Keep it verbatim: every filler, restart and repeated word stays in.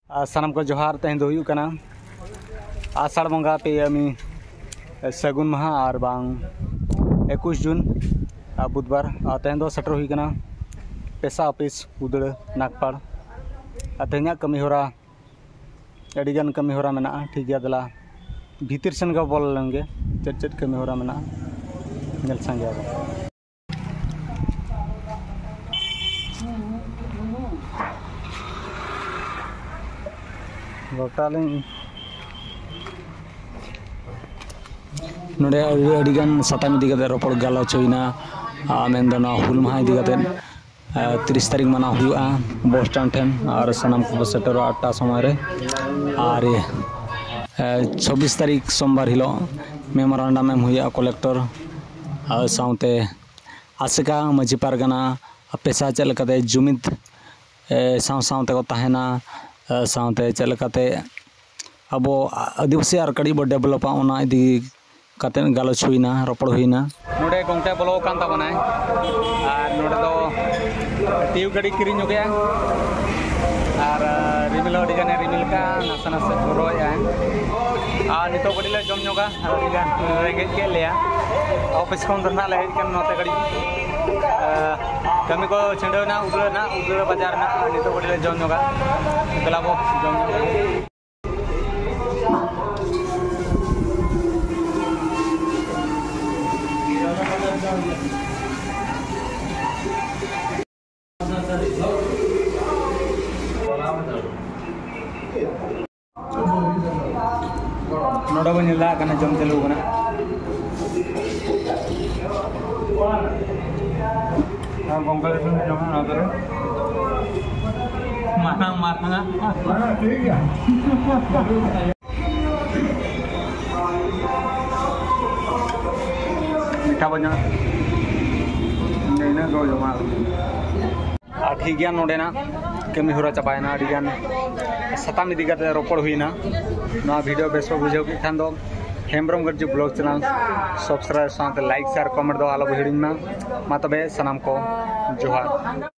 ᱟᱨ ᱥᱟᱱᱟᱢ ᱠᱚ ᱡᱚᱦᱟᱨ᱾ ᱛᱮᱦᱮᱧ ᱫᱚ ᱦᱩᱭᱩᱜ ᱠᱟᱱᱟ ᱟᱥᱟᱲ ᱵᱚᱸᱜᱟ ᱯᱮᱭᱟᱢᱤ ᱥᱟᱹᱜᱩᱱ ᱢᱟᱦᱟ, ᱟᱨ ᱵᱟᱝ ᱮᱠᱩᱥ ᱡᱩᱱ, ᱟᱨ ᱵᱩᱫᱷᱵᱟᱨ᱾ ᱟᱨ ᱛᱮᱦᱮᱧ ᱫᱚ ᱥᱮᱴᱮᱨ ᱦᱩᱭ ᱠᱟᱱᱟ ᱯᱮᱥᱟ ᱚᱯᱷᱤᱥ ᱩᱫᱽᱲᱟᱹ ᱱᱟᱜᱽᱯᱟᱲ᱾ ᱟᱨ ᱛᱮᱦᱮᱧᱟᱜ ᱠᱟᱹᱢᱤ ᱦᱚᱨᱟ, ᱟᱹᱰᱤᱜᱟᱱ ᱠᱟᱹᱢᱤ ᱦᱚᱨᱟ ᱢᱮᱱᱟᱜᱼᱟ᱾ ᱴᱷᱤᱠ ᱜᱮᱭᱟ, ᱫᱮᱞᱟ ᱵᱷᱤᱛᱤᱨ ᱥᱮᱱ ᱜᱮ ᱵᱚᱞᱚ ᱞᱮᱱ ᱜᱮ, ᱪᱮᱫ ᱪᱮᱫ ᱠᱟᱹᱢᱤ ᱦᱚᱨᱟ ᱢᱮᱱᱟᱜᱼᱟ, ᱧᱮᱞ ᱥᱟᱸᱜᱮᱭᱟᱵᱚᱱ᱾ ᱜᱚᱴᱟᱞᱤᱧ ᱱᱚᱰᱮ ᱟᱹᱰᱤ, ᱟᱹᱰᱤᱜᱟᱱ ᱥᱟᱛᱟᱢ ᱤᱫᱤ ᱠᱟᱛᱮ ᱨᱚᱯᱚᱲ ᱜᱟᱞᱚᱪ ᱦᱩᱭᱱᱟ᱾ ᱟᱨ ᱢᱮᱱᱫᱚ ᱱᱚᱣᱟ ᱦᱩᱞ ᱢᱟᱦᱟ ᱤᱫᱤ ᱠᱟᱛᱮ, ᱟᱨ ᱛᱤᱨᱤᱥ ᱛᱟᱹᱨᱤᱠᱷ ᱢᱟᱱᱟᱣ ᱦᱩᱭᱩᱜᱼᱟ ᱵᱚᱥ ᱥᱴᱮᱱᱰ ᱴᱷᱮᱱ, ᱟᱨ ᱥᱟᱱᱟᱢ ᱠᱚᱠᱚ ᱥᱮᱴᱮᱨᱚᱜᱼᱟ ᱟᱴ ᱴᱟ ᱥᱚᱢᱚᱭ ᱨᱮ᱾ ᱟᱨ, ᱮ, ᱪᱷᱚᱵᱵᱤᱥ ᱛᱟᱹᱨᱤᱠᱷ ᱥᱳᱢᱵᱟᱨ ᱦᱤᱞᱳᱜ ᱢᱮᱢᱳᱨᱟᱱᱰᱟᱢ ᱮᱢ ᱦᱩᱭᱩᱜᱼᱟ ᱠᱚᱞᱮᱠᱴᱚᱨ, ᱟᱨ ᱥᱟᱶᱛᱮ ᱟᱥᱮᱠᱟ ᱢᱟᱹᱡᱷᱤ ᱯᱟᱨᱜᱟᱱᱟ ᱯᱮᱥᱟ ᱪᱮᱫ ᱞᱮᱠᱟᱛᱮ ᱡᱩᱢᱤᱫ, ᱮ, ᱥᱟᱶ ᱥᱟᱶ ᱛᱮᱠᱚ ᱛᱟᱦᱮᱱᱟ, ᱮ, ᱥᱟᱶᱛᱮ ᱪᱮᱫ ᱞᱮᱠᱟᱛᱮ ᱟᱵᱚ ᱟᱹᱫᱤᱵᱟᱹᱥᱤ ᱟᱨ ᱠᱟᱹᱴᱤᱡ ᱵᱚ ᱰᱮᱵᱷᱞᱚᱯᱟ, ᱚᱱᱟ ᱤᱫᱤ ᱠᱟᱛᱮᱫ ᱜᱟᱞᱚᱪ ᱦᱩᱭᱱᱟ, ᱨᱚᱯᱚᱲ ᱦᱩᱭᱱᱟ᱾ ᱱᱚᱰᱮ ᱜᱚᱢᱠᱮ ᱵᱚᱞᱚ ᱟᱠᱟᱱ ᱛᱟᱵᱚᱱᱟᱭ, ᱟᱨ ᱱᱚᱰᱮ ᱫᱚ ᱴᱤᱭᱩᱵᱽ ᱜᱟᱹᱰᱤ ᱠᱤᱨᱤᱧ ᱧᱚᱜᱮᱜᱼᱟ, ᱟᱨ ᱨᱤᱢᱤᱞ ᱦᱚᱸ ᱟᱹᱰᱤ ᱜᱟᱱᱮ ᱨᱤᱢᱤᱞ ᱠᱟᱜᱼᱟ, ᱱᱟᱥᱮ ᱱᱟᱥᱮ ᱡᱚᱨᱚᱭᱮᱜᱼᱟᱭ᱾ ᱟᱨ ᱱᱤᱛᱚᱜ ᱠᱟᱹᱴᱤᱡ ᱞᱮ ᱡᱚᱢ ᱧᱚᱜᱟ, ᱟᱹᱰᱤ ᱜᱟᱱ ᱨᱮᱸᱜᱮᱡ ᱠᱮᱫ ᱞᱮᱭᱟ᱾ ᱚᱯᱷᱤᱥ ᱠᱷᱚᱱ ᱫᱚ ᱱᱟᱦᱟᱜ ᱞᱮ ᱦᱮᱡ ᱠᱟᱱᱟ ᱱᱚᱛᱮ ᱠᱟᱹᱴᱤᱡ, ᱟᱨ ᱠᱟᱹᱢᱤ ᱠᱚ ᱪᱷᱤᱰᱟᱹᱣ ᱮᱱᱟ, ᱩᱫᱽᱲᱟᱹ ᱨᱮᱱᱟᱜ, ᱩᱫᱽᱲᱟᱹ ᱵᱟᱡᱟᱨ ᱨᱮᱱᱟᱜ, ᱟᱨ ᱱᱤᱛᱚᱜ ᱠᱟᱹᱴᱤᱡ ᱞᱮ ᱡᱚᱢ ᱧᱚᱜᱟ᱾ ᱫᱮᱞᱟ ᱵᱚ ᱡᱚᱢ ᱧᱚᱜᱟ᱾ ᱱᱚᱰᱮ ᱵᱚᱱ ᱧᱮᱞ ᱫᱟᱲᱮᱭᱟᱜ ᱠᱟᱱᱟ, ᱡᱚᱢ ᱪᱟᱹᱞᱩ ᱠᱟᱱᱟ᱾ ᱟᱨ ᱜᱚᱝᱠᱟ ᱞᱮ ᱡᱚᱢᱟ ᱱᱚᱣᱟ ᱫᱚ᱾ ᱢᱟᱨᱟᱝ ᱢᱟᱨᱟᱝ ᱟᱜ᱾ ᱢᱤᱴᱷᱟ ᱵᱚᱱ ᱧᱟᱢᱟ᱾ ᱤᱱᱟᱹ ᱠᱚ ᱡᱚᱢᱟ᱾ ᱟᱨ ᱴᱷᱤᱠ ᱜᱮᱭᱟ, ᱱᱚᱰᱮᱱᱟᱜ ᱠᱟᱹᱢᱤ ᱦᱚᱨᱟ ᱪᱟᱵᱟᱭᱮᱱᱟ᱾ ᱟᱹᱰᱤᱜᱟᱱ ᱥᱟᱛᱟᱢ ᱤᱫᱤ ᱠᱟᱛᱮ ᱨᱚᱯᱚᱲ ᱦᱩᱭᱱᱟ᱾ ᱱᱚᱣᱟ ᱵᱷᱤᱰᱤᱭᱳ ᱵᱮᱥ ᱯᱮ ᱵᱩᱡᱷᱟᱹᱣ ᱠᱮᱫ ᱠᱷᱟᱱ ᱫᱚ ᱦᱮᱢᱵᱨᱚᱢ ᱜᱟᱹᱨᱡᱤ ᱵᱞᱚᱜ ᱪᱮᱱᱮᱞ ᱥᱟᱵᱥᱠᱨᱟᱭᱤᱵ ᱥᱟᱶᱛᱮ ᱞᱟᱭᱤᱠ, ᱥᱮᱭᱟᱨ, ᱠᱚᱢᱮᱱᱴ ᱫᱚ ᱟᱞᱚ ᱵᱚ ᱦᱤᱲᱤᱧ ᱢᱟ᱾ ᱢᱟ ᱛᱚᱵᱮ ᱥᱟᱱᱟᱢ ᱠᱚ ᱡᱚᱦᱟᱨ᱾